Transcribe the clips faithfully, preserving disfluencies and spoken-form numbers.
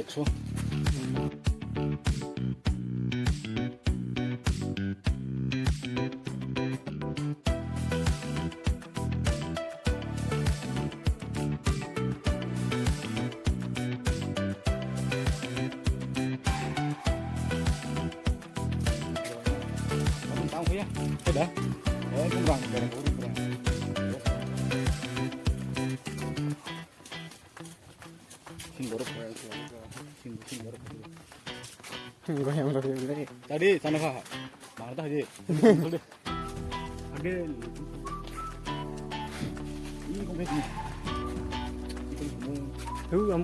So. Tang kuya. Ada. Eh, kung bang, kung bang. Sini baru. Sini, sini baru. Goyang, goyang, goyang. Tadi sana kah? Mana tadi? Ada. Ini kau ini. Itu kamu. Tuh, am,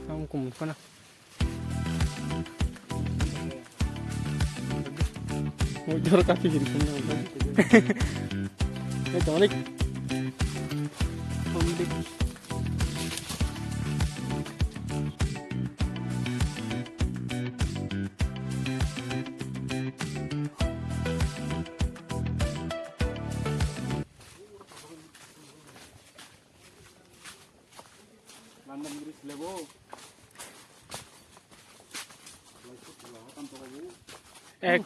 am kum kana. Mujur kasi gini semua. Eh, tarik. Tarik. Ek.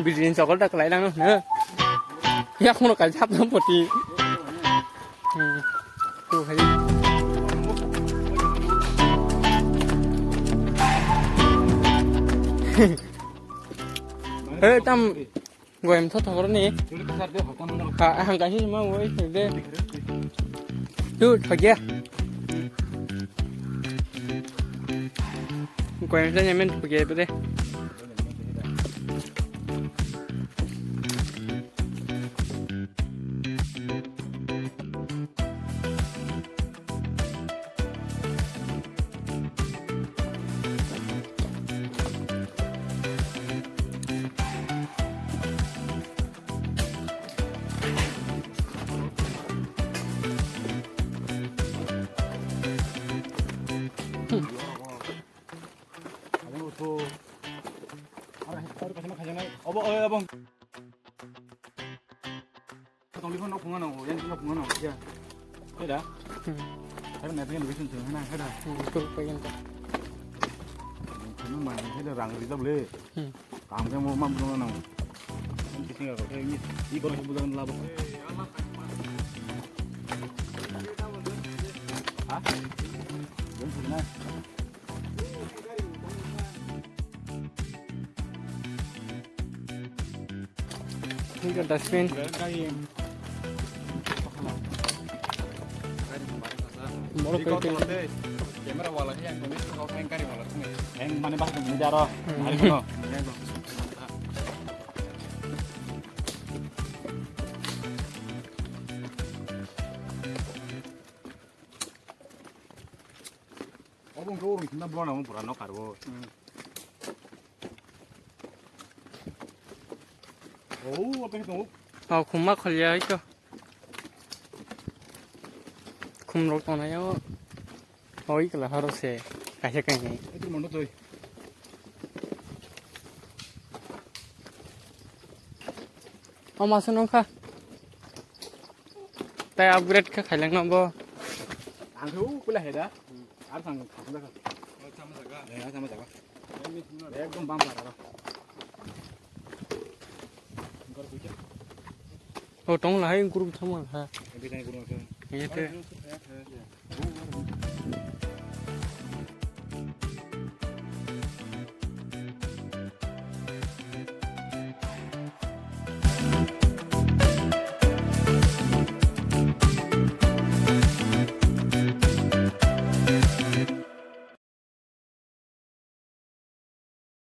Bidin chokol ta kwlai lang no. Ya khono kai chap no poti. Hmm. Tu hai. Hey, tam. Goyam tho thogor ni. Ha, hang kaisa ma woi de. Tu thogya. Goyam sa nyamen thogya de. Obo, obo, obo. Tongli phone rok phunga nango, yang phone rok phunga nango, ya. Heda? Hmm. Heda, nai phone location sung, hena, heda? Hmm, betul, pengen tak. Phone ma, heda rang rijak le. Hmm. Kam ke mo mam phone nango. Ini sing apa? Ini, ini kono bulan labo. Hah? Yang sini. Ini kan dustbin. Moro kai kai. Camera wala yang kami kau yang kari wala kami. Yang mana bahasa Indonesia roh? Hmm. Hari kuno. Obo wngkha o rwngthomna borok no pura nok karo. Hmm. O, o tong tongo. O khumma kholya hai to. Khum rok tongnai o. Oi kla haro se kaisa kainwi. Etu mondo toi. O masa nungkha. Tai upgrade kha khailang no bo. Ang khe u kula heda. Ar sang khasna kha. Eh, ar sama jaga. Ekdom bam para. O tong lahai group thama ha. Ebi tang group thama. Yete.